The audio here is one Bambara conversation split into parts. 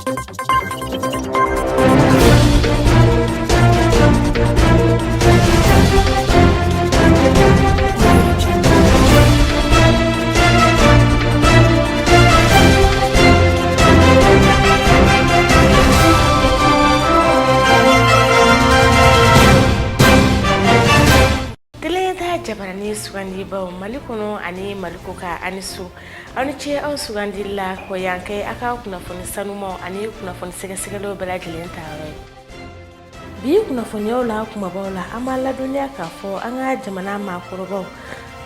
Tele jabarani sugandibaw Mali kɔnɔ ani Mali kɔkan, aw ni su, aw ni ce aw sugandili la ko yan kɛ aw ka kunnafoni sanumaw ani kunnafoni sɛgɛsɛgɛliw bɛɛ lajɛlen ta yɔrɔ ye. Bi kunnafoniyaw la kumabaw la, an b'a ladɔnniya k'a fɔ an ka jamana maakɔrɔbaw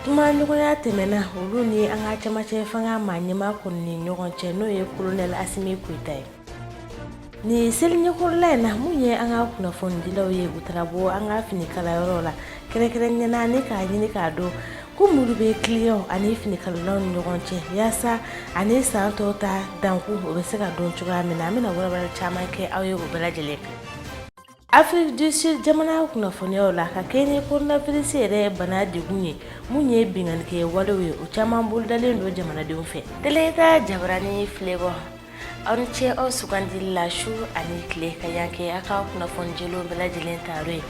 kuma ɲɔgɔnya tɛmɛna olu ni an ka cɛmancɛ fanga maa ɲɛmaa kɔni ni ɲɔgɔn cɛ, n'o ye kolonɛli Asimi Goyita ye. Nin seli ɲɛkɔrɔla in na, mun ye an ka kunnafonidilaw ye, u taara bɔ an ka finikalayɔrɔ la kɛrɛnkɛrɛnnenya na ni k'a ɲini k'a dɔn ko mun bɛ kiliyanw ani finikalalaw ni ɲɔgɔn cɛ, yaasa ani san tɔw ta dankun o bɛ se ka dɔn cogoya min na. An bɛna walawalali caman kɛ aw ye o bɛɛ lajɛlen kan. Afrique du Sud jamana kunnafoniyaw la, ka kɛɲɛ ni coronavirus yɛrɛ bana degun ye, mun ye binkannikɛ walew ye, o caman bolodalen don jamanadenw fɛ. Tele jabarani filɛbɔ, aw ni ce aw sugandili la su ani tile ka yan kɛ aw ka kunnafoni jɛlenw bɛɛ lajɛlen tayɔrɔ ye,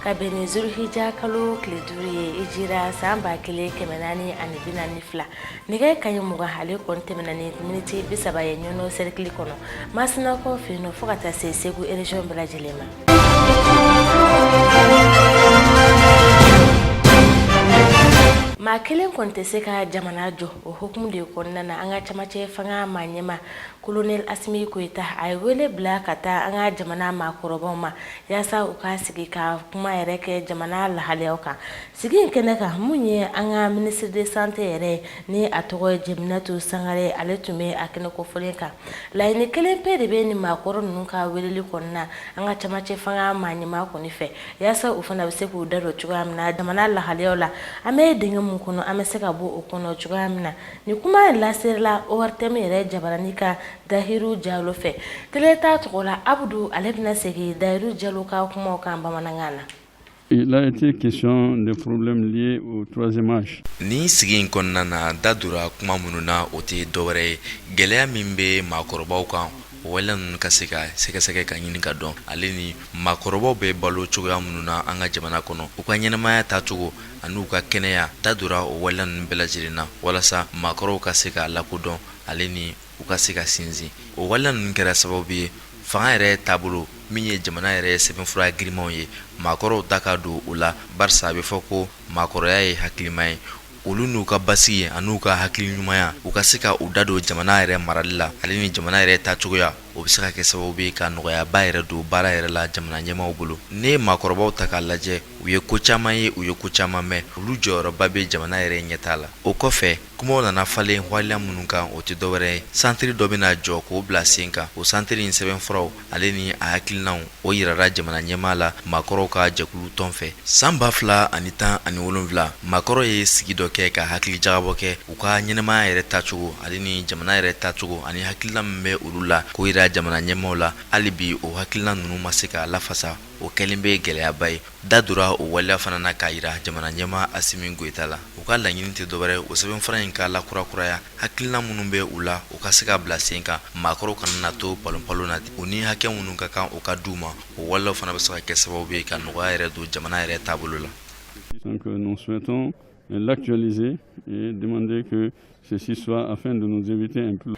ka bɛn ni Zulhija kalo tile 5 ye, hijira san 1442, nɛgɛ kanɲɛ 20 ale kɔni tɛmɛna ni miniti 30 ye Ɲɔnɔ sɛrikili kɔnɔ, Masinakaw fɛ yen nɔ, fo ka taa se Segu région bɛɛ lajɛlen ma. Maa kelen kɔni tɛ se ka jamana jɔ. O hukumu de kɔnɔna na, an ka camancɛ fanga maa ɲɛmaa kolonɛli Asimi Goyita, a ye wele bila ka taa an ka jamana maakɔrɔbaw ma, yaasa u ka sigi ka kuma yɛrɛ kɛ jamana lahalayaw kan. Sigi in kɛnɛ kan, mun ye an ka ministre de santé yɛrɛ ye, ni a tɔgɔ ye Jeminatu Sangare, ale tun bɛ a kɛnɛ kofɔlen kan. Laɲini kelen pe de bɛ nin maakɔrɔ ninnu ka weleli kɔnɔna an ka camancɛ fanga maa ɲɛmaa kɔni fɛ, yaasa u fana bɛ se k'u da don cogoya min na jamana lahalayaw la, an bɛ dingɛ min kɔnɔ, an bɛ se ka bɔ o kɔnɔ cogoya min na. Nin kuma in laserila ORTM yɛrɛ jabarani kan Dahiru Jalo fɛ. Tele ta tɔgɔ la, Abudu ale bɛna segin Dahiru Jalo ka kumaw kan bamanankan na. Il a été question des problèmes liés au troisième âge. Nin sigi in kɔnɔna na, da dora kuma minnu na, o tɛ dɔwɛrɛ ye, gɛlɛya min bɛ maakɔrɔbaw kan, o waleya ninnu ka se ka sɛgɛsɛgɛ ka ɲini ka dɔn, ale ni maakɔrɔbaw bɛ balo cogoya minnu na an ka jamana kɔnɔ, u ka ɲɛnamaya taacogo ani u ka kɛnɛya. Da dora o waleya ninnu bɛɛ lajɛlen na walasa maakɔrɔw ka se ka lakodɔn, ale ni u ka se ka sinsin. O waleya ninnu kɛra sababu ye, fanga yɛrɛ taabolo min ye jamana yɛrɛ sɛbɛnfura girimanw ye, maakɔrɔw da ka don o la, barisa a bɛ fɔ ko maakɔrɔya ye hakilima ye. Olu n'u ka basigi an'u ka hakili ɲumanya, u ka se ka u da don jamana yɛrɛ marali la, ale ni jamana yɛrɛ taacogoya, o bɛ se ka kɛ sababu ye ka nɔgɔyaba yɛrɛ don baara yɛrɛ la jamana ɲɛmaaw bolo. Ne ye maakɔrɔbaw ta k'a lajɛ, u ye ko caman ye, u ye ko caman mɛn, olu jɔyɔrɔba bɛ jamana yɛrɛ ɲɛtaa la. O kɔfɛ, kumaw nana falen waleya minnu kan, o tɛ dɔwɛrɛ ye, santiri dɔ bɛna jɔ k'o bila sen kan. O santiri in sɛbɛnfuraw, ale ni a hakilinaw, o yirara jamana ɲɛmaa la maakɔrɔw ka jɛkulu tɔn fɛ. San 2017, maakɔrɔ ye sigi dɔ kɛ ka hakili jagabɔ kɛ u ka ɲɛnamaya yɛrɛ taacogo, ale ni jamana yɛrɛ taacogo, ani hakilina min bɛ olu la, k'o yira jamana ɲɛmaaw la. Hali bi, o hakilina ninnu ma se ka lafasa, o kɛlen bɛ gɛlɛyaba ye. Da dora o waleya fana na k'a yira jamana ɲɛmaa Asimi Goyita la. U ka laɲini tɛ dɔwɛrɛ, o sɛbɛnfura in ka lakurakuraya, hakilina minnu bɛ u la, u ka se ka bila sen kan, maakɔrɔw kana na to palonpalon na, u ni hakɛ minnu ka kan, o ka d'u ma. O waleyaw fana bɛ se ka kɛ sababu ye ka nɔgɔya yɛrɛ don jamana yɛrɛ taabolo la. Donc nous souhaitons l'actualiser et demander que ceci soit afin de nous éviter un peu.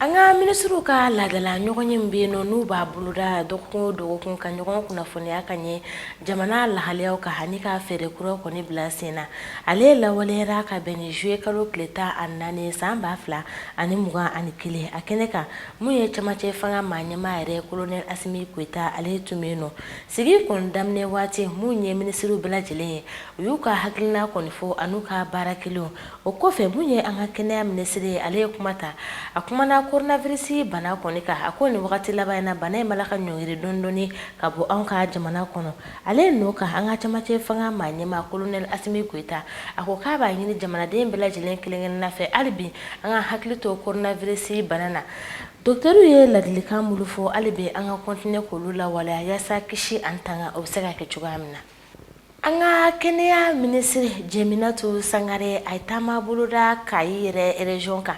An ka minisiriw ka laadala ɲɔgɔnye min bɛ yen nɔ, n'u b'a boloda dɔgɔkun o dɔgɔkun ka ɲɔgɔn kunnafoniya ka ɲɛ jamana lahalayaw kan ani ka fɛɛrɛ kuraw kɔni bila sen na, ale lawaleyara ka bɛn ni juillet kalo tile 14 san 2021. A kɛnɛ kan, mun ye camancɛ fanga maa ɲɛmaa yɛrɛ kolonɛli Asimi Goyita, ale tun bɛ yen nɔ. Sigi kɔni daminɛ waati, mun ye minisiriw bɛɛ lajɛlen ye, u y'u ka hakilina kɔni fɔ an'u ka baara kɛlenw. O kɔfɛ, mun ye an ka kɛnɛya minisiri ye, ale ye kuma ta. A kumana coronavirus bana kɔni kan. A ko nin wagati laban in na, bana in b'a la ka ɲɔngiri dɔɔni dɔɔni ka bɔ anw ka jamana kɔnɔ. Ale nɔ kan, an ka camancɛ fanga maa ɲɛmaa kolonɛli Asimi Goyita, a ko k'a b'a ɲini jamanaden bɛɛ lajɛlen kelen-kelenna fɛ, hali bi an ka hakili to coronavirus bana na. Dɔkitɛriw ye ladilikan minnu fɔ, hali bi an ka continuer k'olu lawaleya yaasa kisi ani tanga o bɛ se ka kɛ cogoya min na. An ka kɛnɛya minisiri Jeminatu Sangare, a ye taama boloda Kayi yɛrɛ région kan.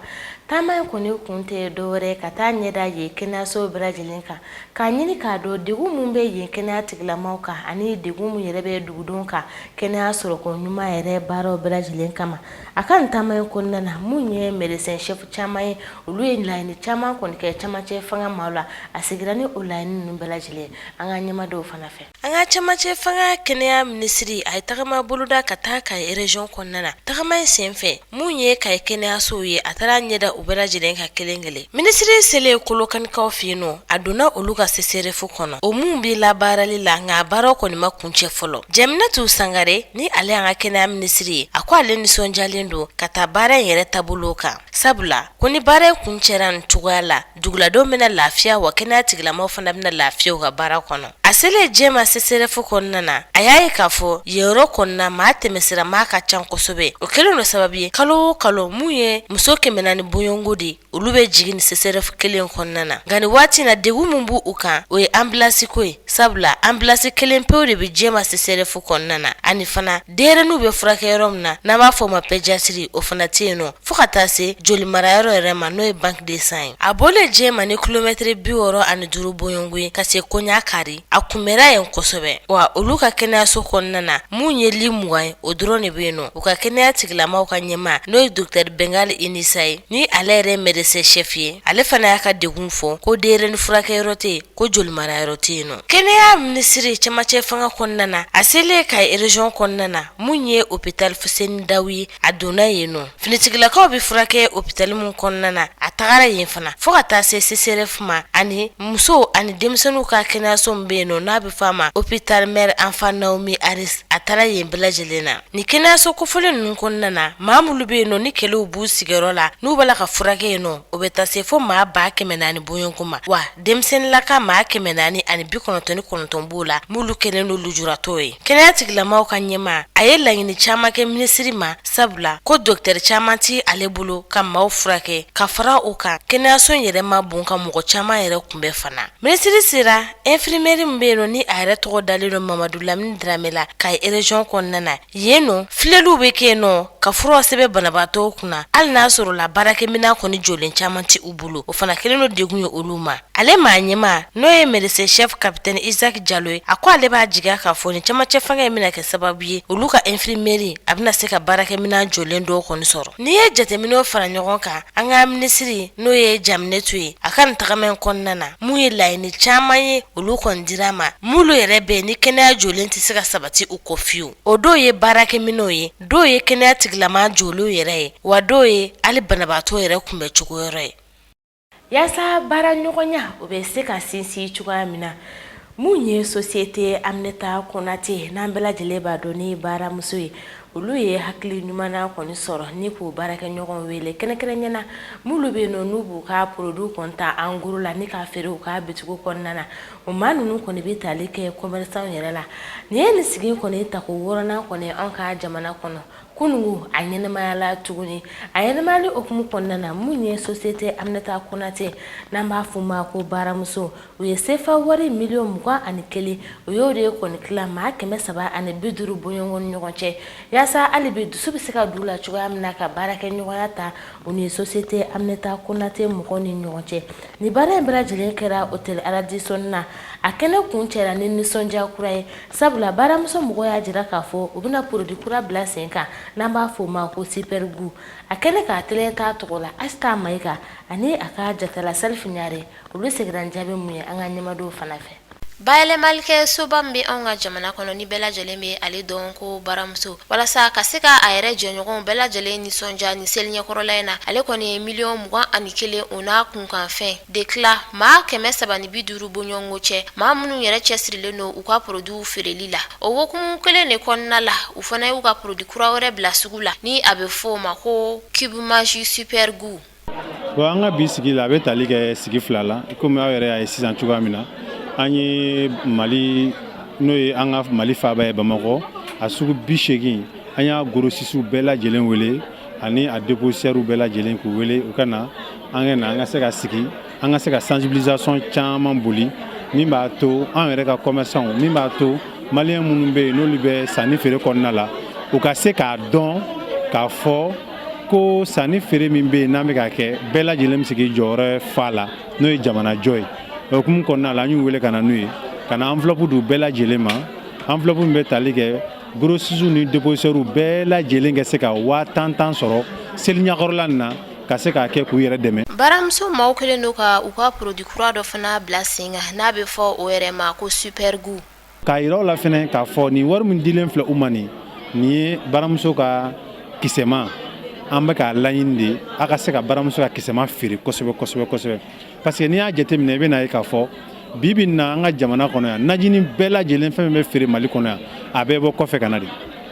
Taama in kɔni kun tɛ dɔwɛrɛ ka taa ɲɛda yen kɛnɛyaso bɛɛ lajɛlen kan, k'a ɲini k'a dɔn degun min bɛ yen kɛnɛya tigilamaw kan ani degun min yɛrɛ bɛ dugudenw kan kɛnɛya sɔrɔko ɲuman yɛrɛ baaraw bɛɛ lajɛlen kama. A ka nin taama in kɔnɔna na, mun ye médecin chef caman ye, olu ye laɲini caman kɔni kɛ camancɛ fanga maaw la. A seginna ni o laɲini ninnu bɛɛ lajɛlen an ka ɲɛmadenw fana fɛ. An ka camancɛ fanga kɛnɛya minisiri, a ye tagama boloda ka taa Kayi région kɔnɔna na. Tagama in senfɛ, mun ye Kayi kɛnɛyasow ye, a taara ɲɛda u bɛɛ lajɛlen kan kelen kelen. Minisiri selen Kolokanikaw fɛ yen nɔ, a donna olu ka CSRéf kɔnɔ, o mun bɛ labaarali la, nka a baaraw kɔni ma kuncɛ fɔlɔ. Jɛminɛtu Sangare, ni ale y'an ka kɛnɛya minisiri ye, a ko ale nisɔndiyalen don ka taa baara in yɛrɛ taabolo kan, sabula ko ni baara in kuncɛra nin cogoya la, duguladenw bɛna lafiya, wa kɛnɛya tigilamaw fana bɛna lafiya u ka baara kɔnɔ. A selen Jɛma CSRéf kɔnɔna na, a y'a ye k'a fɔ yen yɔrɔ kɔnɔna maa tɛmɛsira maa ka ca kosɛbɛ. O kɛlen don sababu ye, kalo o kalo, mun ye muso 400 bɔɲɔgɔnko de, olu bɛ jigin nin CSRéf kelen kɔnɔna na. Nka nin waati na, degun min b'u kan, o ye ambulance ko ye, sabula ambulance kelen pewu de bɛ Jɛma CSRéf kɔnɔna na. Ani fana, denyɛrɛninw bɛ furakɛ yɔrɔ min na, n'an b'a fɔ o ma pédiatrie, o fana tɛ yen nɔ, fo ka taa se joli marayɔrɔ yɛrɛ ma, n'o ye banque de sang ye. A bɔlen Jɛma ni kilomɛtiri 65 bɔɲɔgɔnko ye ka se Koɲakari, a kunbɛra yen kosɛbɛ. Wa olu ka kɛnɛyaso kɔnɔna na, mun ye lit 20 ye, o dɔrɔn de bɛ yen nɔ. U ka kɛnɛya tigilamaw ka ɲɛmaa, n'o ye docteur Bengali Inisa ye, ni ale yɛrɛ médecin chef ye, ale fana y'a ka degun fɔ ko denyɛrɛnin furakɛyɔrɔ tɛ yen, ko joli marayɔrɔ tɛ yen nɔ. Kɛnɛya minisiri camancɛ fanga kɔnɔna na, a selen Kayi région kɔnɔna na, mun ye hôpital Fuseni Dawu ye, a donna yen nɔ. Finitigilakaw bɛ furakɛ hôpital min kɔnɔna na, a tagara yen fana, fo ka taa se CSRéf ma, ani musow ani denmisɛnninw ka kɛnɛyaso min bɛ yen nɔ, n'a bɛ fɔ a ma hôpital Mère Enfant Naomi Harris, a taara yen bɛɛ lajɛlen na. Nin kɛnɛyaso kofɔlen ninnu kɔnɔna na, maa minnu bɛ yen nɔ ni kɛlɛw b'u sigiyɔrɔ la, n'u b'a la ka furakɛ yen nɔ, o bɛ taa se fo maa 400 bɔɲɔgɔnko ma. Wa denmisɛnninlaka maa 499 b'o la, m'olu kɛlen don lujuratɔw ye. Kɛnɛya tigilamaw ka ɲɛmaa, a ye laɲini caman kɛ minisiri ma, sabula ko dɔkitɛri caman ti ale bolo ka maaw furakɛ. Ka fara o kan, kɛnɛyaso in yɛrɛ ma bon ka mɔgɔ caman yɛrɛ kunbɛn fana. Minisiri sera infirmerie min bɛ yen nɔ, ni a yɛrɛ tɔgɔ dalen don Mamadu Lamini Dramé la Kayi région kɔnɔna na, yen nɔ filɛliw bɛ kɛ yen nɔ ka furaw sɛbɛn banabaatɔw kunna, hali n'a sɔrɔ la baarakɛminɛn kɔni jɔlen caman tɛ u bolo, o fana kɛlen don degun ye olu ma. Ale maa ɲɛmaa, n'o ye médecin chef capitaine Isaac Jalo ye, a ko ale b'a jigiya k'a fɔ nin camancɛ fanga in bɛna kɛ sababu ye, olu ka infirmerie a bɛna se ka baarakɛminɛn jɔlen dɔw kɔni sɔrɔ. N'i ye jateminɛw fara ɲɔgɔn kan, an ka minisiri, n'o ye Jaminɛtu ye, a ka nin tagama in kɔnɔna na, mun ye laɲini caman ye, olu kɔni dira a ma, m'olu yɛrɛ bɛ ni kɛnɛya jɔlen tɛ se ka sabati u kɔ fiyewu. O dɔw ye baarakɛminɛnw ye, dɔw ye kɛnɛya tigilama jɔlenw yɛrɛ ye, wa dɔw ye hali banabaatɔ yɛrɛ kunbɛn cogo yɔrɔ ye. Yaasa baara ɲɔgɔnya o bɛ se ka sinsin cogoya min na, mun ye société Aminata Konate, n'an bɛɛ lajɛlen b'a dɔn ni baaramuso ye, olu ye hakili ɲuman kɔni sɔrɔ ni k'u baarakɛɲɔgɔn wele kɛrɛnkɛrɛnya na, minnu bɛ yen nɔ n'u b'u ka produit kɔni ta en gros la ni k'a feere u ka boutique kɔnɔna na. O maa ninnu kɔni bɛ tali kɛ commerçant yɛrɛ la. Nin ye nin sigi kɔni tako wɔɔrɔnan kɔni an ka jamana kɔnɔ. Kunungu a ɲɛnamayala tuguni. A ɲɛnamayali hukumu kɔnɔna na, mun ye société Aminata Konate, n'an b'a fɔ ma ko baaramuso, u ye sefa wari miliyɔn 21, u y'o de kɔni tila maa 350 bɔɲɔgɔn ni ɲɔgɔn cɛ, yaasa hali bi dusu bɛ se ka don u la cogoya min na ka baarakɛɲɔgɔnya ta u ni société Aminata Konate mɔgɔw ni ɲɔgɔn cɛ. Ni baara in bɛɛ lajɛlen kɛra hôtel Radisson na. A kɛnɛ kuncɛra ni nisɔndiya kura ye, sabula baaramuso mɔgɔw y'a jira k'a fɔ u bɛna produit kura bila sen kan, n'an b'a fɔ o ma ko Super Goût. A kɛnɛ k'a tɛlɛ t'a tɔgɔ la, Asita Mayiga ani a ka jatala Salifu Ɲare, olu seginna ni jaabi mun ye an ka ɲɛmadenw fana fɛ. Bayɛlɛmalikɛ soba min bɛ anw ka jamana kɔnɔ, ni bɛɛ lajɛlen bɛ ale dɔn ko baramuso, walasa ka se ka a yɛrɛ jɛɲɔgɔnw bɛɛ lajɛlen nisɔndiya ni seli ɲɛkɔrɔla in na, ale kɔni ye miliyɔn 21, o n'a kunkanfɛn de tila maa 350 bɔɲɔgɔnko cɛ, maa minnu yɛrɛ cɛsirilen don u ka produitw feereli la. O hukumu kelen de kɔnɔna la, u fana y'u ka produit kura wɛrɛ bila sugu la, ni a bɛ fɔ o ma ko Cube Maggi Super Goût. Bon, an ka bi sigi la, a bɛ tali kɛ sigi fila la. Komi aw yɛrɛ y'a ye sisan cogoya min na, an ye Mali, n'o ye an ka Mali faaba ye Bamakɔ, a sugu 80, an y'a grossistew bɛɛ lajɛlen wele ani a dépositaires bɛɛ lajɛlen k'u wele u ka na, an ka na, an ka se ka sigi, an ka se ka sensibilisation caman boli min b'a to an yɛrɛ ka commerçants, min b'a to maliyɛn minnu bɛ yen n'olu bɛ sanni feere kɔnɔna la, u ka se k'a dɔn k'a fɔ. Ko sanni feere min bɛ yen n'an bɛ ka kɛ, bɛɛ lajɛlen bɛ se k'i jɔyɔrɔ fa la, n'o ye jamanajɔ ye. O hukumu kɔnɔna la, an y'u wele ka na n'u ye, ka na enveloppe d'u bɛɛ lajɛlen ma, enveloppe min bɛ tali kɛ grossistes ni dépositaires bɛɛ lajɛlen ka se ka 10 000 tan sɔrɔ seli ɲɛkɔrɔla nin na, ka se k'a kɛ k'u yɛrɛ dɛmɛ. Baramuso maaw kɛlen don ka u ka produit kura dɔ fana bila sen kan, n'a bɛ fɔ o yɛrɛ ma ko Super Goût. K'a yira u la fɛnɛ k'a fɔ nin wari min dilen filɛ u ma, nin ye baramuso ka kisɛma. An bɛ k'a laɲini de a ka se ka baramuso ka kisɛma feere kosɛbɛ kosɛbɛ kosɛbɛ, parce que n'i y'a jateminɛ, i bɛna ye k'a fɔ bi bi in na, an ka jamana kɔnɔ yan, najini bɛɛ lajɛlen, fɛn min bɛ feere Mali kɔnɔ yan, a bɛɛ bɔ kɔfɛ ka na de.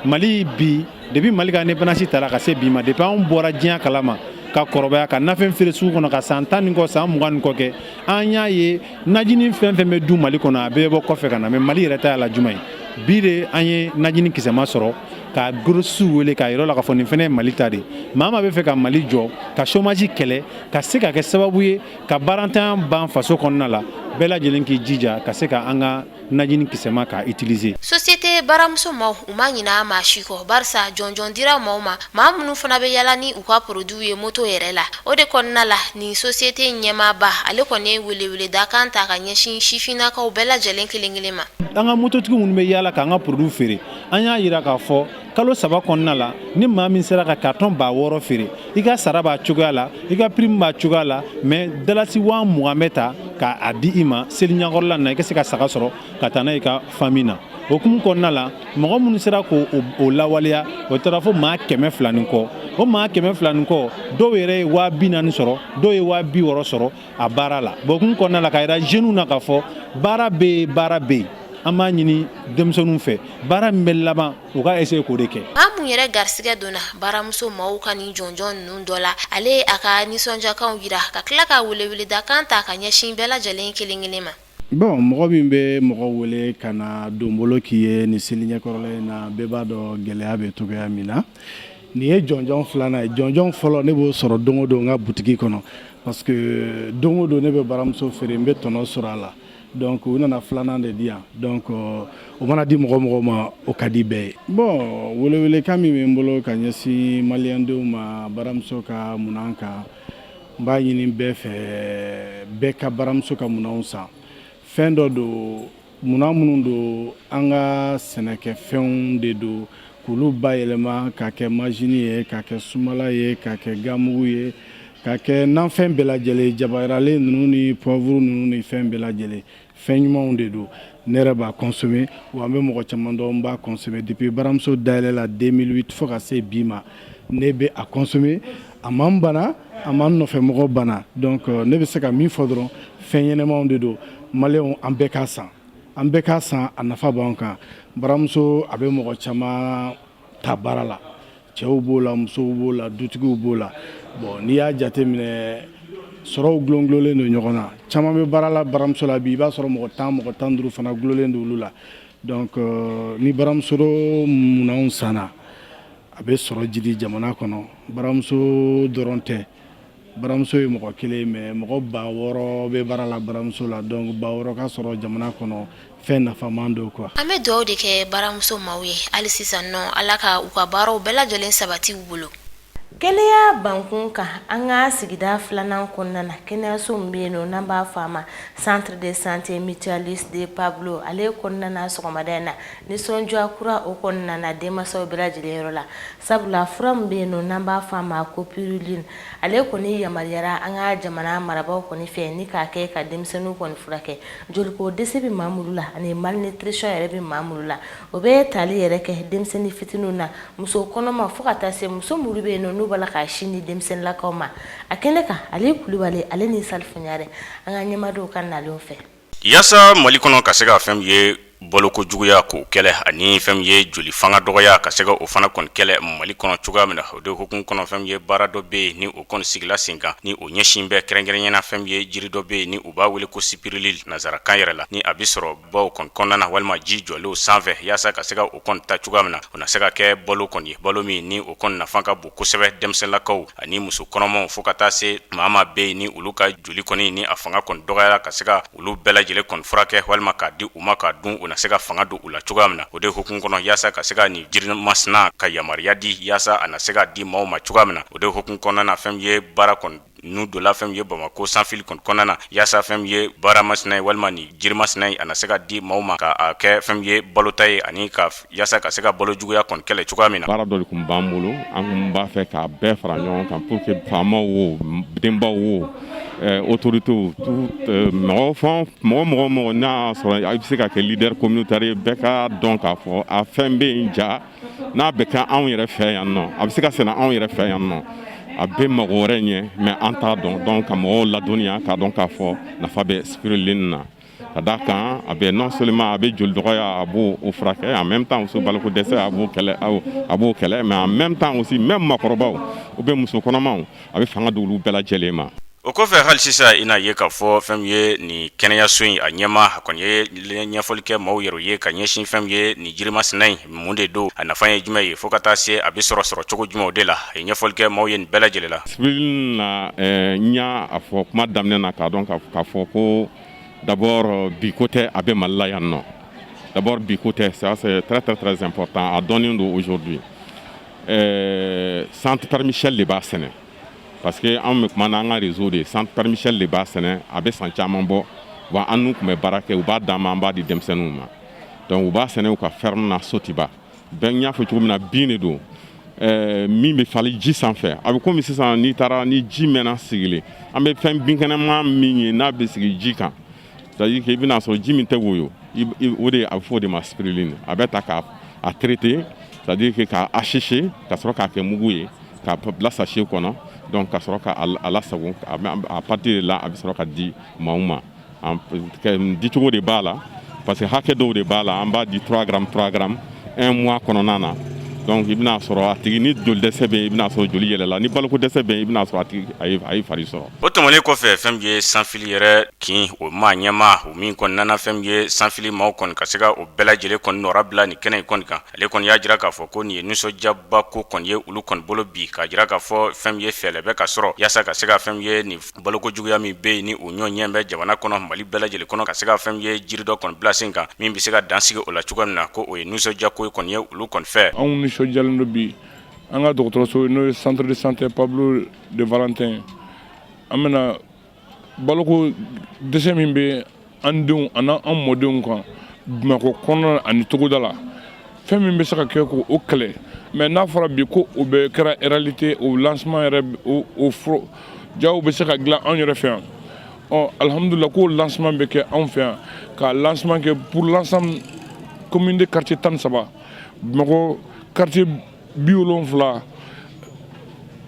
Mali bi, depuis Mali ka indépendance tara ka se bi ma, depuis anw bɔra diɲɛ kalama ka kɔrɔbaya ka nafɛn feere sugu kɔnɔ ka san 10 ni kɔ, san 20 ni kɔ kɛ, an y'a ye najini fɛn fɛn bɛ dun Mali kɔnɔ, a bɛɛ bɔ kɔfɛ ka na. Mais Mali yɛrɛ ta y'a la jumɛn ye? Bi de an ye najini kisɛma sɔrɔ ka grossistes wele k'a yira la k'a fɔ nin fɛnɛ ye Mali ta de. Maa maa bɛ fɛ ka Mali jɔ, ka chômage kɛlɛ, ka se ka kɛ sababu ye ka baarantanya ban faso kɔnɔna la, bɛɛ lajɛlen k'i jija ka se ka an ka najini kisɛma k'a utiliser. Société baramuso maaw, u ma ɲina maa si kɔ, barisa jɔnjɔn dira maaw ma, maa minnu fana bɛ yala ni u ka produit ye moto yɛrɛ la. O de kɔnɔna la, nin société ɲɛmaaba, ale kɔni ye weleweledakan ta ka ɲɛsin sifinnakaw bɛɛ lajɛlen kelen kelen ma. An ka mototigi minnu bɛ yala k'an ka produit feere, an y'a yira k'a fɔ kalo 3 kɔnɔna la, ni maa min sera ka carton 6000 feere, i ka sara b'a cogoya la, i ka prime b'a cogoya la, mais dalasi 20 000 bɛ ta k'a di i ma seli ɲɛkɔrɔla na, i ka se ka saga sɔrɔ ka taa n'a i ka famille na. O hukumu kɔnɔna la, mɔgɔ minnu sera k'o o lawaleya, o taara fo maa 200 ni kɔ. O maa 200 ni kɔ, dɔw yɛrɛ ye 40 000 sɔrɔ, dɔw ye 60 000 sɔrɔ a baara la. Bon, hukumu kɔnɔna la, k'a yira jeunes na k'a fɔ baara bɛ yen, baara bɛ yen. An b'a ɲini denmisɛnninw fɛ, baara min bɛ laban, u ka essayer k'o de kɛ. Maa mun yɛrɛ garisigɛ donna baramuso maaw ka nin jɔnjɔn ninnu dɔ la, ale ye a ka nisɔndiyakanw yira ka tila ka weleweledakan ta ka ɲɛsin bɛɛ lajɛlen kelen kelen ma. Bon, mɔgɔ min bɛ mɔgɔ wele ka na donbolo k'i ye nin seli ɲɛkɔrɔla in na, bɛɛ b'a dɔn gɛlɛya bɛ cogoya min na. Nin ye jɔnjɔn filanan ye. Jɔnjɔn fɔlɔ, ne b'o sɔrɔ don o don n ka butigi kɔnɔ, parce que don o don ne bɛ baramuso feere, n bɛ tɔnɔ sɔrɔ a la. Donc u nana filanan de di yan. Donc o mana di mɔgɔ mɔgɔ ma, o ka di bɛɛ ye. Bon, welewelekan min bɛ n bolo ka ɲɛsin maliyɛndenw ma baramuso ka munan kan, n b'a ɲini bɛɛ fɛ, bɛɛ ka baramuso ka munanw san. Fɛn dɔ don, munan minnu don, an ka sɛnɛkɛfɛnw de don, k'olu bayɛlɛma ka kɛ majini ye, ka kɛ sumala ye, ka kɛ gamugu ye, ka kɛ nafɛn bɛɛ lajɛlen, jabayiralen ninnu ni poivre ninnu ni fɛn bɛɛ lajɛlen. Fɛn ɲumanw de don. Ne yɛrɛ b'a consommer, wa n bɛ mɔgɔ caman dɔn n b'a consommer. Depuis baramuso dayɛlɛ la 2008 fo ka se bi ma, ne bɛ a consommer, a ma n bana, a ma n nɔfɛ mɔgɔ bana. Donc ne bɛ se ka min fɔ dɔrɔn, fɛn ɲɛnɛmaw de don. Maliyɛnw, an bɛɛ k'a san, an bɛɛ k'a san, a nafa b'an kan. Baramuso a bɛ mɔgɔ caman ta baara la, cɛw b'o la, musow b'o la, dutigiw b'o la. Bon, n'i y'a jateminɛ, sɔrɔw gulongulonnen don ɲɔgɔn na. Caman bɛ baara la baramuso la bi, i b'a sɔrɔ mɔgɔ 10, mɔgɔ 15 fana gulonlen don olu la. Donc ni baramuso munanw sanna, a bɛ sɔrɔ jidi jamana kɔnɔ. Baramuso dɔrɔn tɛ, baramuso ye mɔgɔ kelen, mais mɔgɔ 6000 bɛ baara la baramuso la. Donc 6000 ka sɔrɔ jamana kɔnɔ, fɛn nafaman don quoi. An bɛ dugawu de kɛ baramuso maaw ye hali sisan nɔ, Ala ka u ka baaraw bɛɛ lajɛlen sabati u bolo. Kɛnɛya bankun kan, an ka sigida filanan kɔnɔna na, kɛnɛyaso min bɛ yen nɔ n'an b'a fɔ a ma Centre de santé mutualiste de Pablo, ale kɔnɔna na, sɔgɔmada in na, nisɔndiya kura o kɔnɔna na denmansaw bɛɛ lajɛlen yɔrɔ la, sabula fura min bɛ yen nɔ n'an b'a fɔ a ma ko piroline, ale kɔni yamaruyara an ka jamana marabaaw kɔni fɛ ni k'a kɛ ka denmisɛnninw kɔni furakɛ joliko dɛsɛ bɛ maa minnu la ani malnutrition yɛrɛ bɛ maa minnu la. O bɛ tali yɛrɛ kɛ denmisɛnnin fitininw na, muso kɔnɔma, fo ka taa se muso minnu bɛ yen nɔ n'u b'a la ka sin di denmisɛnninlakaw ma. A kɛnɛ kan, ale Kulubali, ale ni Salifu Ɲare, an ka ɲɛmadenw ka nalenw fɛ. Yaasa Mali kɔnɔ ka se ka fɛn ye baloko juguya k'o kɛlɛ, ani fɛn ye joli fanga dɔgɔya ka se ka o fana kɔni kɛlɛ Mali kɔnɔ cogoya min na, o de hukumu kɔnɔ, fɛn ye baara dɔ bɛ yen ni o kɔni sigila sen kan, ni o ɲɛsin bɛ kɛrɛnkɛrɛnya na fɛn ye jiri dɔ bɛ yen ni u b'a wele ko spiruline nansarakan yɛrɛ la, ni a bɛ sɔrɔ baw kɔni kɔnɔna na walima ji jɔlenw sanfɛ, yaasa ka se ka o kɔni ta cogoya min na, o na se ka kɛ balo kɔni ye, balo min ni o kɔni nafa ka bon kosɛbɛ denmisɛnninlakaw ani muso kɔnɔmaw, fo ka taa se maa maa bɛ yen ni olu ka joli kɔni ni a fanga kɔni dɔgɔyara, ka se ka olu bɛɛ lajɛlen kɔni furakɛ walima k'a di u ma k'a dun. O na se ka fanga don u la cogoya min na. O de hukumu kɔnɔ, yaasa ka se ka nin jiri masina ka yamaruya di, yaasa a na se ka di maaw ma cogoya min na. O de hukumu kɔnɔna na, fɛn min ye baara kɔni n'u donna fɛn min ye Bamakɔ Sans Fil kɔni kɔnɔna na, yaasa fɛn min ye baara masina ye walima nin jiri masina ye, a na se ka di maaw ma ka a kɛ fɛn min ye balota ye, ani ka yaasa ka se ka balo juguya kɔni kɛlɛ cogoya min na. Baara dɔ de tun b'an bolo, an tun b'a fɛ k'a bɛɛ fara ɲɔgɔn kan pour que faamaw wo, denbaw wo, autorités tout, mɔgɔ fɛn mɔgɔ mɔgɔ n'a y'a sɔrɔ i bɛ se ka kɛ leader communautaire ye, bɛɛ ka dɔn k'a fɔ a fɛn bɛ yen ja n'a bɛ kɛ anw yɛrɛ fɛ yan nɔ, a bɛ se ka sɛnɛ anw yɛrɛ fɛ yan nɔ, a bɛ mago wɛrɛ ɲɛ, mais an t'a dɔn. Donc ka mɔgɔw ladɔnniya k'a dɔn k'a fɔ nafa bɛ spiruline na, ka d'a kan a bɛ non seulement a bɛ joli dɔgɔya, a b'o o furakɛ, en même temps aussi baloko dɛsɛ, a b'o kɛlɛ, a b'o kɛlɛ, mais en même temps aussi même makɔrɔbaw ou bien muso kɔnɔmaw, a bɛ fanga di olu bɛɛ lajɛlen ma. O kɔfɛ, hali sisan i n'a ye k'a fɔ fɛn min ye nin kɛnɛyaso in a ɲɛma, a kɔni ye ɲɛfɔli kɛ maaw yɛrɛ ye ka ɲɛsin fɛn min ye nin jirimasina in, mun de don, a nafa ye jumɛn ye, fo ka taa se a bɛ sɔrɔ cogo jumɛn de la. A ye ɲɛfɔli kɛ maaw ye nin bɛɛ lajɛlen la. Spiruline na, n y'a fɔ kuma daminɛ na k'a dɔn k'a fɔ ko d'abord bi ko tɛ, a bɛ Mali la yan nɔ. D'abord bi ko tɛ, ça c'est très très très important, a dɔnnen don aujourd'hui. Centre Père Michel de b'a sɛnɛ, parce que anw bɛ kuma n'an ka réseau de ye. Centre Père Michel de b'a sɛnɛ, a bɛ san caman bɔ wa. An n'u tun bɛ baara kɛ, u b'a d'an ma, an b'a di denmisɛnninw ma. Donc u b'a sɛnɛ u ka ferme na Sotiba. Bɛɛ n y'a fɔ cogo min na, bin de don min bɛ falen ji sanfɛ. A bɛ komi sisan n'i taara ni ji mɛnna sigilen, an bɛ fɛn binkɛnɛma min ye n'a bɛ sigi ji kan, c'est à dire que i bɛna sɔrɔ ji min tɛ woyo, o de a bɛ fɔ o de ma spiruline. A bɛ ta k'a a traiter, c'est à dire que k'a assécher, ka sɔrɔ k'a kɛ mugu ye, k'a bila sachet kɔnɔ. Donc ka sɔrɔ ka a lasago, à partir de là a bɛ sɔrɔ ka di maaw ma. Dicogo de b'a la, parce que hakɛ dɔw de b'a la, an b'a di 3 grammes, 3 grammes un mois kɔnɔna na. Donc i bɛna sɔrɔ a tigi ni joli dɛsɛ bɛ yen, i bɛna sɔrɔ joli yɛlɛla, ni baloko dɛsɛ bɛ yen, i bɛna sɔrɔ a tigi a ye fari sɔrɔ. O tɛmɛnen kɔfɛ, fɛn min ye Sans Fil yɛrɛ kin o maa ɲɛma, o min kɔni nana fɛn min ye Sans Fil maaw kɔni ka se ka o bɛɛ lajɛlen kɔni nɔra bila nin kɛnɛ in kɔni kan, ale kɔni y'a jira k'a fɔ ko nin ye nisɔndiyaba ko kɔni ye olu kɔni bolo bi, k'a jira k'a fɔ fɛn min ye fɛɛrɛ bɛ ka sɔrɔ yaasa ka se ka fɛn min ye nin baloko juguya min bɛ yen ni o ɲɔ ɲɛ bɛ jamana kɔnɔ, Mali bɛɛ lajɛlen kɔnɔ, ka se ka fɛn min ye jiri dɔ kɔni bila sen kan min bɛ se ka dan sigi o la cogoya min na, ko o ye nisɔndiya ko kɔni ye olu kɔni fɛ. Anw nisɔndiyalen don bi an ka dɔgɔtɔrɔso, n'o ye centre de santé Pablo de Valentin. An bɛna baloko dɛsɛ min bɛ an denw ani an mɔdenw kan Bamakɔ kɔnɔna ani togoda la, fɛn min bɛ se ka kɛ k'o kɛlɛ, mais n'a fɔra bi ko o bɛ kɛra réalité, o lancement yɛrɛ, o furo jaw bɛ se ka dilan anw yɛrɛ fɛ yan. Ɔ alihamudulila, k'o lancement bɛ kɛ anw fɛ yan, ka lancement kɛ pour l'ensemble commune de quartier 13, Bamakɔ quartier 70.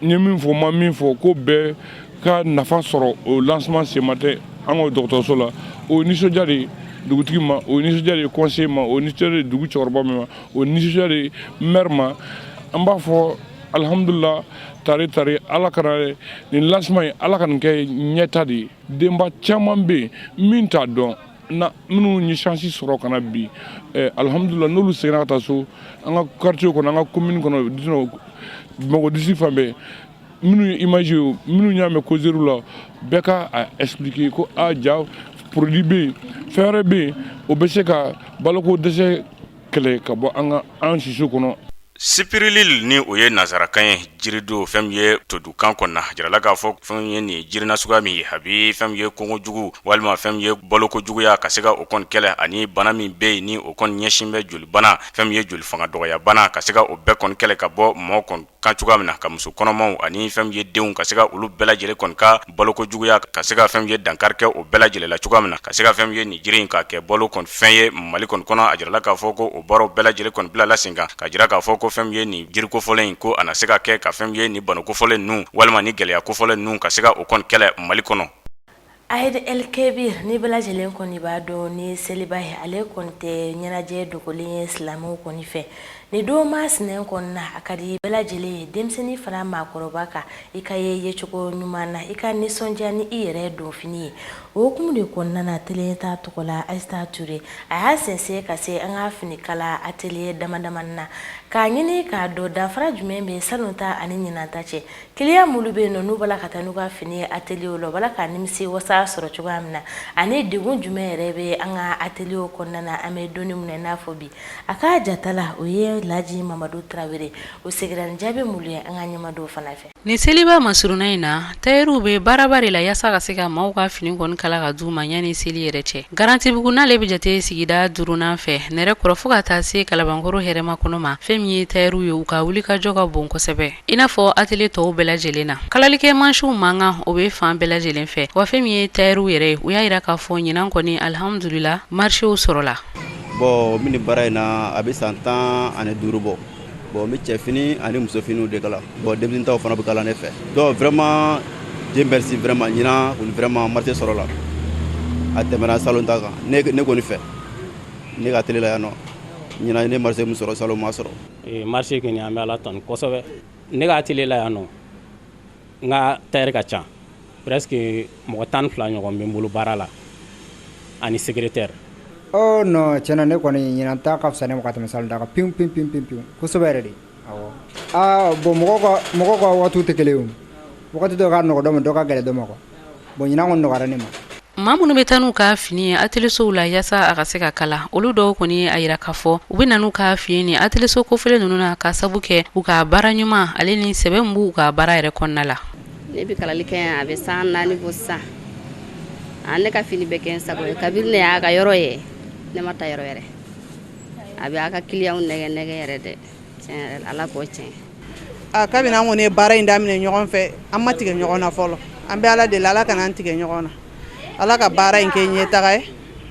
N ye min fɔ, n ma min fɔ, ko bɛɛ ka nafa sɔrɔ o lancement ce matin an ka dɔgɔtɔrɔso la. O ye nisɔndiya de ye dugutigi ma, o ye nisɔndiya de ye conseiller ma, o ye nisɔndiya de ye dugu cɛkɔrɔba min ma, o ye nisɔndiya de ye maire ma. An b'a fɔ alihamudulila, tari tari, Ala kana nin lancement in, Ala ka nin kɛ ɲɛta de ye. Denba caman bɛ yen min t'a dɔn na, minnu ye chance sɔrɔ ka na bi, alihamudulila, n'olu seginna ka taa so, an ka quartier kɔnɔ, an ka commune kɔnɔ, Bamakɔ district fan bɛɛ, minnu ye image ye, minnu y'a mɛn causerie la, bɛɛ ka a expliquer ko a ja produit bɛ yen, fɛn wɛrɛ bɛ yen, o bɛ se ka baloko dɛsɛ kɛlɛ ka bɔ an ka an sisi kɔnɔ. Spiruline ni o ye nansarakan ye, jirido fɛn min ye todukan kɔnɔ, jirala k'a fɔ fɛn ye nin jirina suguya min ye, a bɛ fɛn min ye kɔngɔ jugu walima fɛn min ye baloko juguya ka se ka o kɔni kɛlɛ, ani bana min bɛ yen ni o kɔni ɲɛsin bɛ jolibana, fɛn min ye joli fanga dɔgɔya bana, ka se ka o bɛɛ kɔni kɛlɛ ka bɔ mɔgɔ kɔni kan cogoya min na, ka muso kɔnɔmaw ani fɛn min ye denw, ka se ka olu bɛɛ lajɛlen kɔni ka baloko juguya, ka se ka fɛn min ye dankari kɛ o bɛɛ lajɛlen la cogoya min na, ka se ka fɛn min ye nin jiri in ka kɛ balo kɔni fɛn ye Mali kɔni kɔnɔ. A jirala k'a fɔ ko o baaraw bɛɛ lajɛlen kɔni bilala sen kan, ka jira k'a fɔ ko fɛn min ye nin jiri kofɔlen in, ko a na se ka kɛ ka fɛn min ye nin bana kofɔlen ninnu walima ni gɛlɛya kofɔlen ninnu, ka se ka o kɔni kɛlɛ Mali kɔnɔ. Aïd El Kébir, ni bɛɛ lajɛlen kɔni b'a dɔn ni seliba ye, ale kɔni tɛ ɲɛnajɛ dogolen ye silamɛw kɔni fɛ. Nin don masina kɔnɔna, a ka di bɛɛ lajɛlen ye, denmisɛnnin fara maakɔrɔba kan, i ka ye yecogo ɲuman na, i ka nisɔndiya ni i yɛrɛ donfini ye. O hukumu de kɔnɔna na, Télé Ɲɛta tɔgɔ la, Ayisata Ture a y'a sɛnsɛn ka se an ka finikala atelier dama damani na, k'a ɲini k'a dɔn danfara jumɛn bɛ salon ta ani ɲinan ta cɛ. Client minnu bɛ yen nɔ, n'u b'a la ka taa n'u ka fini ye atelier la, u b'a la ka nimisi wasa sɔrɔ cogoya min na, ani degun jumɛn yɛrɛ bɛ an ka atelier kɔnɔna na an bɛ don min na i n'a fɔ bi. A ka jata la, o ye Laji Mamadu Tarawele. O seginna ni jaabi minnu ye, an ka ɲɛmadon fana fɛ. Nin seliba masurunna in na, tayɛriw bɛ baaraba de la yaasa ka se ka maaw ka fini kɔni kala ka d'u ma yanni seli yɛrɛ cɛ. Garantibugu, n'ale bɛ jate sigida duurunan fɛ nɛrɛ kɔrɔ fo ka taa se Kalabankɔrɔ hɛrɛma kɔnɔ ma, fɛn min ye tayɛriw ye, u ka wulikajɔ ka bon kosɛbɛ i n'a fɔ atelier tɔw bɛɛ lajɛlen na. Kalalikɛ mansinw mankan, o bɛ fan bɛɛ lajɛlen fɛ. Wa fɛn min ye tayɛriw yɛrɛ ye, u y'a jira k'a fɔ ɲinan kɔni, alihamudulila, marchéw sɔrɔla. Bon, n bɛ nin baara in na, a bɛ san 15 bɔ. Bon, n bɛ cɛfini ani musofiniw de kala. Bon, denmisɛnnin taw fana bɛ kala ne fɛ. Donc vraiment, Dieu merci, vraiment ɲinan kɔni, vraiment marché sɔrɔla, a tɛmɛna salon ta kan. Ne kɔni fɛ, ne ka atelier la yan nɔ, ɲinan ne marché min sɔrɔ, salon ma sɔrɔ. Marché kɔni, an bɛ Ala tanu kosɛbɛ. Ne ka atelier la yan nɔ, n ka tailleur ka ca, presque mɔgɔ 12 ɲɔgɔn bɛ n bolo baara la, ani secrétaire. Oh non, tiɲɛna, ne kɔni, ɲinan ta ka fisa ne ma ka tɛmɛ salon ta kan piwu piwu piwu piwu kosɛbɛ yɛrɛ de. Awɔ, aa bon, mɔgɔw ka waatiw tɛ kelen ye o. Wagati dɔ ka nɔgɔ dɔ ma, dɔ ka gɛlɛn dɔ ma quoi. Bon, ɲinan kɔni nɔgɔyara ne ma. Maa minnu bɛ taa n'u ka fini ye atelier la yaasa a ka se ka kala, olu dɔw kɔni a yira k'a fɔ u bɛ na n'u ka fini ni atelier kofɔlen ninnu na, ka sabu kɛ u ka baara ɲuman ale ni sɛbɛn b'u ka baara yɛrɛ kɔnɔna la. Ne bɛ kalali kɛ yan, a bɛ san 4 bɔ sisan. A ne ka fini bɛ kɛ n sago ye. Kabini ne y'a ka yɔrɔ ye, ne ma taa yɔrɔ wɛrɛ. A bɛ a ka clientw nɛgɛ nɛgɛ yɛrɛ dɛ. Tiɲɛ yɛrɛ la, Ala k'o tiɲɛ. A kabini an kɔni ye baara in daminɛ ɲɔgɔn fɛ, an ma tigɛ ɲɔgɔn na fɔlɔ. An bɛ Ala deli, Ala kana an tigɛ ɲɔgɔn na. Ala ka baara in kɛ ɲɛtaga ye.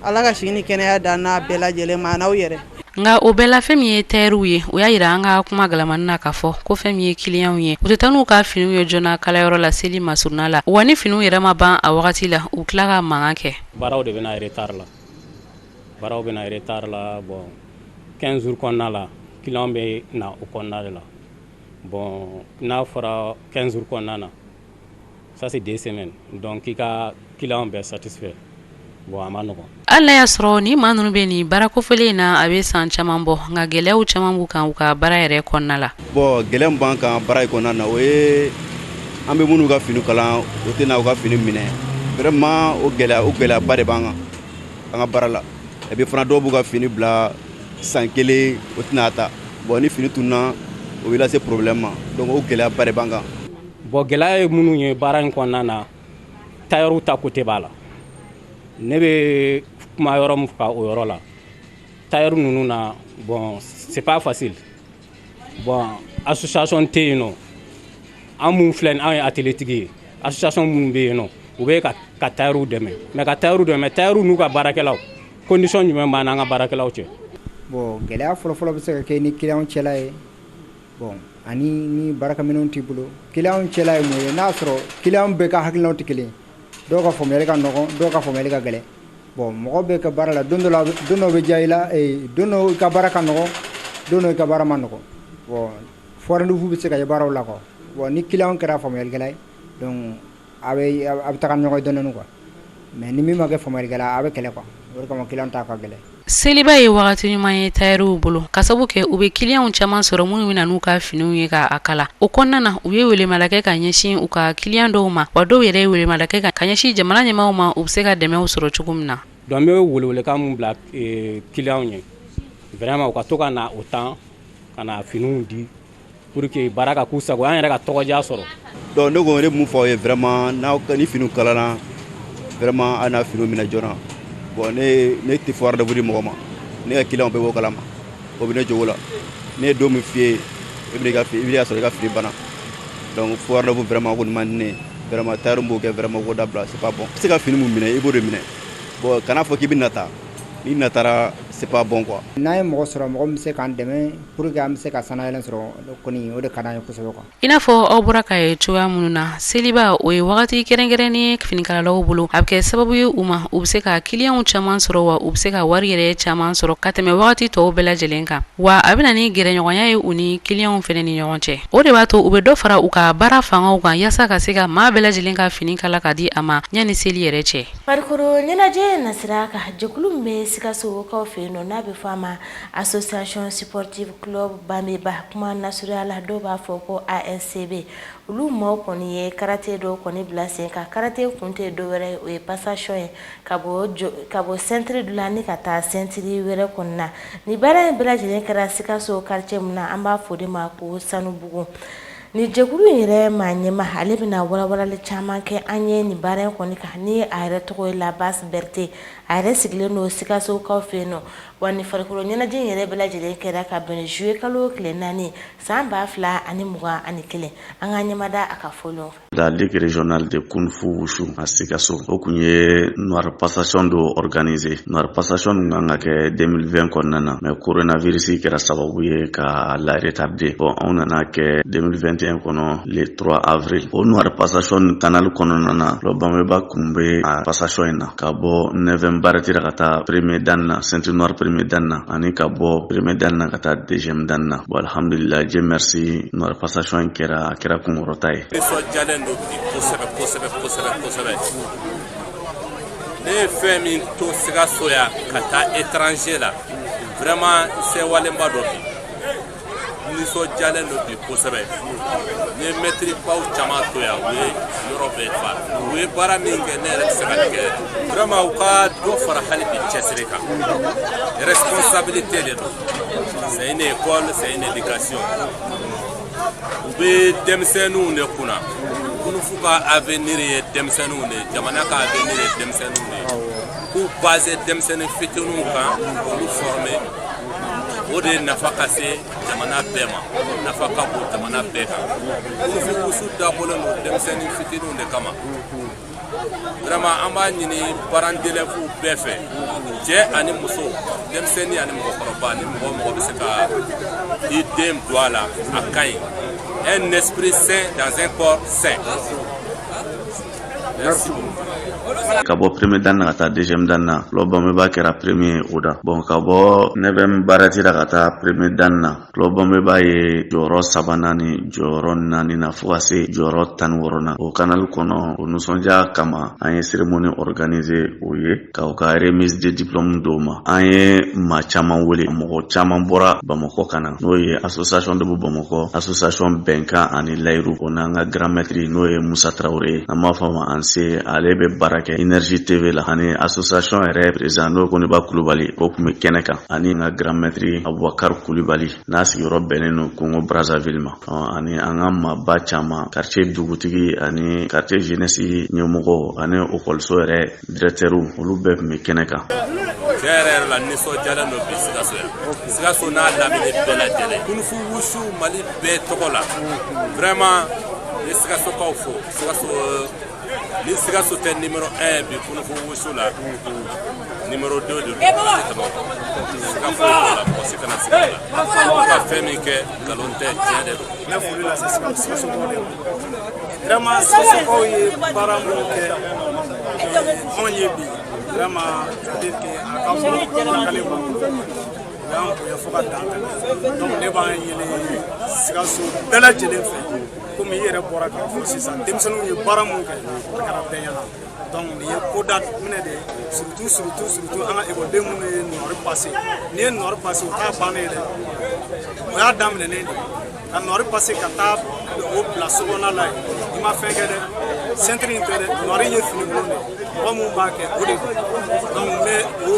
Ala ka si ni kɛnɛya dan n'a bɛɛ lajɛlen ma, n'aw yɛrɛ. Nka o bɛɛ la, fɛn min ye tayɛriw ye, o y'a yira an ka kuma galamani na k'a fɔ ko fɛn min ye clientw ye, u tɛ taa n'u ka finiw ye joona kalayɔrɔ la seli masurunna la. Wa ni finiw yɛrɛ ma ban a wagati la, u tila ka mankan kɛ. Baaraw de bɛna retard la, baaraw bɛna retard la. Bon, 15 jours kɔnɔna la, client bɛ na o kɔnɔna de la. Bon, n'a fɔra 15 jours kɔnɔna na, ça c'est 2 semaines, donc k'i ka client bɛɛ satisfait, bon, a ma nɔgɔn. Hali n'a y'a sɔrɔ ni maa ninnu bɛ nin baara kofɔlen in na, a bɛ san caman bɔ, nka gɛlɛyaw caman b'u kan u ka baara yɛrɛ kɔnɔna la. Bon, gɛlɛya min b'an kan baara in kɔnɔna na, o ye an bɛ minnu ka fini kalan, o tɛna u ka fini minɛ. Vraiment, o gɛlɛya, o gɛlɛyaba de b'an kan an ka baara la. Et puis fana, dɔw b'u ka fini bila san kelen, o tɛna ta. Bon, ni fini tununa, o bɛ lase problème ma. Donc o gɛlɛyaba de b'an kan. Bon, gɛlɛya ye minnu ye baara in kɔnɔna na, tailleur ta côté b'a la. Ne bɛ kuma yɔrɔ min kan, o yɔrɔ la, tailleur ninnu na, bon, c'est pas facile. Bon, association tɛ yen nɔ. An mun filɛ nin, anw ye atelier tigi ye, association minnu bɛ yen nɔ, u bɛ ka tailleur dɛmɛ, mais ka tailleur dɛmɛ, tailleur n'u ka baarakɛlaw, condition jumɛn b'an n'an ka baarakɛlaw cɛ? Bon, gɛlɛya fɔlɔfɔlɔ bɛ se ka kɛ ni client cɛla ye. Bon, ani ni baarakɛminɛnw t'i bolo. Client cɛla ye mun ye? N'a sɔrɔ client bɛɛ ka hakilinaw tɛ kelen ye, dɔw ka faamuyali ka nɔgɔn, dɔw ka faamuyali ka gɛlɛn. Bon, mɔgɔ bɛ ka baara la, don dɔ la, don dɔ bɛ diya i la, don dɔ i ka baara ka nɔgɔn, don dɔ i ka baara ma nɔgɔn. Bon, faux rendez-vous bɛ se ka ye baaraw la quoi. Bon, ni client kɛra faamuyalikɛla ye, donc a bɛ taga ni ɲɔgɔn ye dɔɔnin dɔɔnin quoi. Mais ni min ma kɛ faamuyalikɛla, a bɛ kɛlɛ quoi. O de kama client ta ka gɛlɛn. Seliba ye wagati ɲuman ye tayɛriw bolo, ka sabu kɛ u bɛ clientw caman sɔrɔ minnu bɛ na n'u ka finiw ye k'a kala. O kɔnɔna na, u ye welemada kɛ ka ɲɛsin u ka client dɔw ma, wa dɔw yɛrɛ ye welemada kɛ ka ɲɛsin jamana ɲɛmaaw ma, u bɛ se ka dɛmɛw sɔrɔ cogo min na. Donc n bɛ welewelekan mun bila clientw ye, vraiment u ka to ka na o temps ka na finiw di pour que baara ka k'u sago, an yɛrɛ ka tɔgɔdiya sɔrɔ. Donc ne ko, ne bɛ mun fɔ aw ye? Vraiment, n'aw ni finiw kalana, vraiment a n'a finiw minɛ joona. Bon, ne tɛ fɔ rendez-vous di mɔgɔ ma. Ne ka client bɛɛ b'o kalama, o bɛ ne jogo la. Ne ye don min f'i ye, i bɛ ka i bɛ sɔrɔ i ka fini banna. Donc faux rendez-vous, vraiment, o kɔni man di ne ye. Vraiment, tailleur b'o kɛ, vraiment, k'o dabila, c'est pas bon. I bɛ se ka fini mun minɛ, i b'o de minɛ. Bon, kana fɔ k'i bɛ nata. N'i natara, c'est pas bon quoi. N'an ye mɔgɔ sɔrɔ, mɔgɔ min bɛ se k'an dɛmɛ pour que an bɛ se ka sannayɛlɛn sɔrɔ kɔni, o de ka d'an ye kosɛbɛ quoi. I n'a fɔ aw bɔra k'a ye cogoya minnu na, seliba o ye wagati kɛrɛnkɛrɛnnen ye finikalalaw bolo. A bɛ kɛ sababu ye u ma, u bɛ se ka kiliyanw caman sɔrɔ, wa u bɛ se ka wari yɛrɛ caman sɔrɔ ka tɛmɛ wagati tɔw bɛɛ lajɛlen kan. Wa a bɛ na ni gɛrɛɲɔgɔnya ye u ni kiliyanw fɛnɛ ni ɲɔgɔn cɛ. O de b'a to u bɛ dɔ fara u ka baara fangaw kan, yaasa ka se ka maa bɛɛ lajɛlen ka fini kala ka di a ma yanni seli yɛrɛ cɛ. Farikolo ɲɛnajɛ nasira kan, jɛkulu min bɛ Sikasokaw fɛ yen nɔ, n'a bɛ fɔ a ma Association Sportive Club Banbeba, kuma nasurunya la dɔw b'a fɔ ko ASCB, olu maaw kɔni ye karate dɔw kɔni bila sen kan. Karate kun tɛ dɔ wɛrɛ ye, o ye passation ye ka bɔ ceinture dɔ la ni ka taa ceinture wɛrɛ kɔni na. Ni baara in bɛɛ lajɛlen kɛra Sikaso quartier min na, an b'a fɔ de ma ko Sanubugu. Ni jɛkulu in yɛrɛ maa ɲɛma, ale bɛna walawalali caman kɛ an ye nin baara in kɔni kan, ni a yɛrɛ tɔgɔ ye Labasi Berete. A yɛrɛ sigilen don Sikasokaw fɛ yen nɔ. Wa ni farikolo ɲɛnajɛ in yɛrɛ bɛɛ lajɛlen kɛra ka bɛn juillet kalo tile 4 san 2021. An ka ɲɛmada a ka fɔlenw fɛ. La Ligue régionale de Kung Fu Wushu à Sikasso, o kun ye noir passation dɔ organiser. Noir passation min kan ka kɛ 2020 kɔnɔna na, mais coronavirus kɛra sababu ye ka la retarder. Bon, anw nana kɛ 2021 kɔnɔ, le 3 avril. O noir passation canal kɔnɔna na, Club Banbeba kun bɛ a passation in na ka bɔ 9e barrette la ka taa premier dan na, ceinture noire premier dan na, ani ka bɔ premier dan na ka taa deuxième dan na. Bon, alhamdulillah, Dieu merci, noir passation in kɛra, a kɛra kunkɔrɔta ye. Nisɔndiyalen don bi kosɛbɛ kosɛbɛ kosɛbɛ kosɛbɛ. Ne ye fɛn min to Sikaso yan ka taa étranger la, vraiment n sewalenba dɔ bi, nisɔndiyalen don bi kosɛbɛ. N ye maître baw caman to yan, u ye yɔrɔ bɛɛ fa. U ye baara min kɛ, ne yɛrɛ tɛ se ka nin kɛ. Vraiment, u ka dɔ fara hali bi cɛsiri kan. Responsabilité de don. C'est une école, c'est une éducation. U bɛ denmisɛnninw de kunna. Kung fu ka avenir ye denmisɛnninw de ye, jamana ka avenir ye denmisɛnninw de ye. K'u base denmisɛnnin fitininw kan, k'olu former, o de nafa ka se jamana bɛɛ ma, nafa ka bon jamana bɛɛ kan. Kung fu wusu dabɔlen don denmisɛnnin fitininw de kama. Vraiment, an b'a ɲini parents d'élèves bɛɛ fɛ, cɛ ani muso, denmisɛnnin ani mɔgɔkɔrɔba, ni mɔgɔ o mɔgɔ bɛ se ka i den don a la, a ka ɲi. Un esprit sain dans un corps sain. Merci beaucoup. Ka bɔ premier dan na ka taa deuxième dan na, Club Banbeba kɛra premier o da. Bon, ka bɔ neuvième barrette la ka taa premier dan na, Club Banbeba ye jɔyɔrɔ sabanan ni jɔyɔrɔ naani na, fo ka se jɔyɔrɔ 16 na o canal kɔnɔ. O nisɔndiya kama, an ye cérémonie organiser o ye ka u ka remise de diplôme d'o ma. An ye maa caman wele, mɔgɔ caman bɔra Bamakɔ ka na, n'o ye Association Debout Bamakɔ, Association Bɛnkan ani Layiru, o n'an ka grand maître, n'o ye Musa Tarawele ye, n'an b'a fɔ a ma Anse, ale bɛ baara kɛ Énergie TV la, ani association yɛrɛ président, n'o ye Koniba Kulubali, o tun bɛ kɛnɛ kan, ani n ka grand maître Abubakar Kulubali, n'a sigiyɔrɔ bɛnnen don Congo Brazzaville ma, ani an ka maaba caman, quartier dugutigi ani quartier jeunesse ɲɛmɔgɔ ani ekɔliso yɛrɛ directeur, olu bɛɛ tun bɛ kɛnɛ kan. Tiɲɛ yɛrɛ yɛrɛ la, nisɔndiyalen don bi Sikaso yan, Sikaso n'a lamini bɛɛ lajɛlen. Kung fu wusu Mali bɛɛ tɔgɔ la, vraiment n ye Sikasokaw fo. Sikaso, ni Sikaso tɛ numéro 1 bi kung fu wusu la, numéro 2 de don, a tɛ tɛmɛ o kan. Siga foyi t'o la, mɔgɔ si kana siga o la. U ka fɛn min kɛ, nkalon tɛ, tiɲɛ de don. N bɛ foli lase Sikasokaw de ma. Vraiment, Sikasokaw ye baara minnu kɛ anw ye bi, vraiment, c'est à dire que a ka bon lakale b'an bolo, u y'an bonya fo ka dan tɛmɛ. Donc ne b'an ɲini Sikaso bɛɛ lajɛlen fɛ, komi i yɛrɛ bɔra k'a fɔ sisan, denmisɛnninw ye baara mun kɛ, a kɛra bɛɛ ɲɛna. Donc nin ye ko da minɛ de ye, surtout surtout surtout an ka ekɔliden minnu ye noir passé. N'i ye noir passé, o t'a bannen ye dɛ, o y'a daminɛnen de ye. Ka noir passé ka taa o bila sokɔnɔna la yen, i ma fɛn kɛ dɛ. Ceinture in tɛ dɛ, noir in ye finikolon de ye, mɔgɔ mun b'a kɛ, o de don. Donc n bɛ o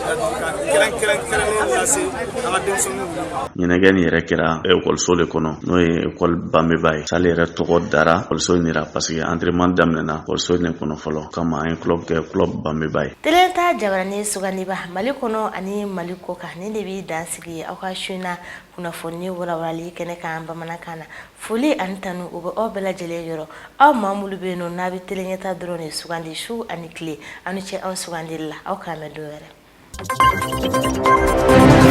ladilikan kɛrɛnkɛrɛn kɛrɛnnen lase an ka denmisɛnninw ma. Ɲɛnajɛ nin yɛrɛ kɛra ekɔliso de kɔnɔ, n'o ye ekɔli Banbeba ye. Salle yɛrɛ tɔgɔ dara ekɔliso in de la, parce que entraînement daminɛna ekɔliso in de kɔnɔ fɔlɔ kama, an ye club kɛ Club Banbeba ye. Teleta jabarani sugandiba Mali kɔnɔ ani Mali kɔ kan, nin de b'i dan sigi aw ka su in na kunnafoni walawalali kɛnɛ kan bamanankan na. Foli ani tanu, o bɛ aw bɛɛ lajɛlen yɔrɔ, aw maa minnu bɛ yen nɔ, n'a bɛ tele ɲɛta dɔrɔn de sugandi su ani tile. Aw ni ce anw sugandili la. Aw k'an mɛn don wɛrɛ. Thank you.